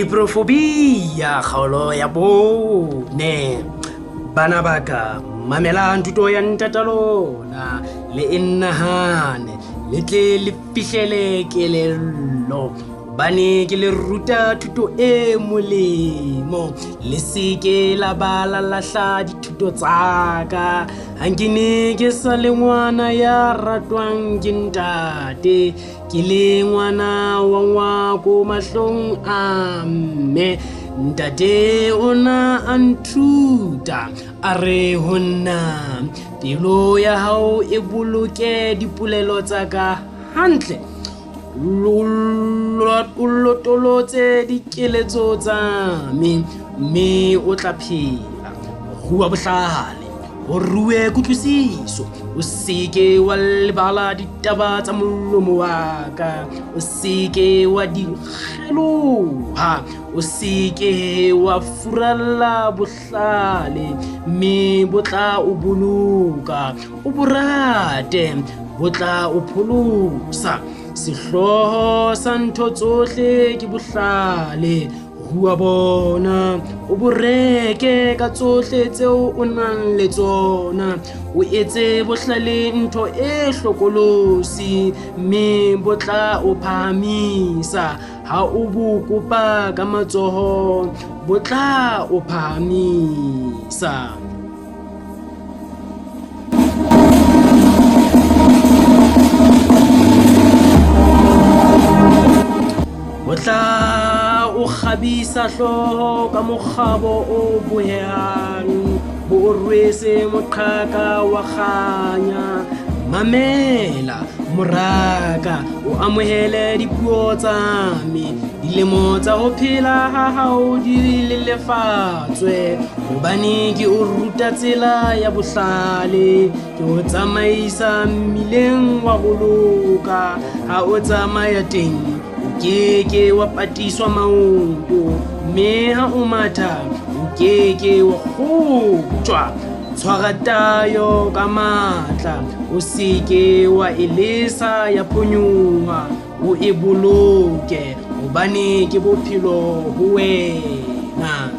Bibrofobia kgaolo ya bone. Bana ba ka, mamelang thuto ya ntata lona, le e nahane, le tle le fihlele kelello. Hobane ke le ruta thuto e molemo, le se ke la ba la lahla dithuto tsa ka. Ha nke ne ke sa le ngwana ya ratwang ke ntate, ke le ngwana wa ngwako mahlong a mme. Ntate o na a nthuta, a re ho nna, pelo ya hao e boloke dipolelo tsa ka hantle, o lotolotse dikeletso tsa me, mme o tla phela. Rua bohlale, o rue kutlwisiso, o se ke wa lebala ditaba tsa molomo wa ka, o se ke wa di kgeloha, o se ke wa furalla bohlale, mme bo tla o boloka, o bo rate, bo tla o pholosa. Sehlooho sa ntho tsohle ke bohlale, rua bona, o bo reke ka tsohle tseo o nang le tsona, o etse bohlale ntho e hlokolosi, mme bo tla o phahamisa. Ha o bo kopa ka matsoho, bo tla o phahamisa. Bo tla o kgabisa hlooho ka mokgabo o bohehang, bo o rwese moqhaka wa kganya. Mamela, moraka, o amohele dipuo tsa me, dilemo tsa ho phela ha hao di lelefatswe, hobane ke o ruta tsela ya bohlale, ke o tsamaisa mmileng wa ho loka. Ha o tsamaya teng, o ke ke wa patiswa maoto, mme ha o matha, o ke ke wa kgotjwa. Tshwara tayo ka matla, o se ke wa e lesa ya phonyoha, o e boloke, hobane ke bophelo ho wena.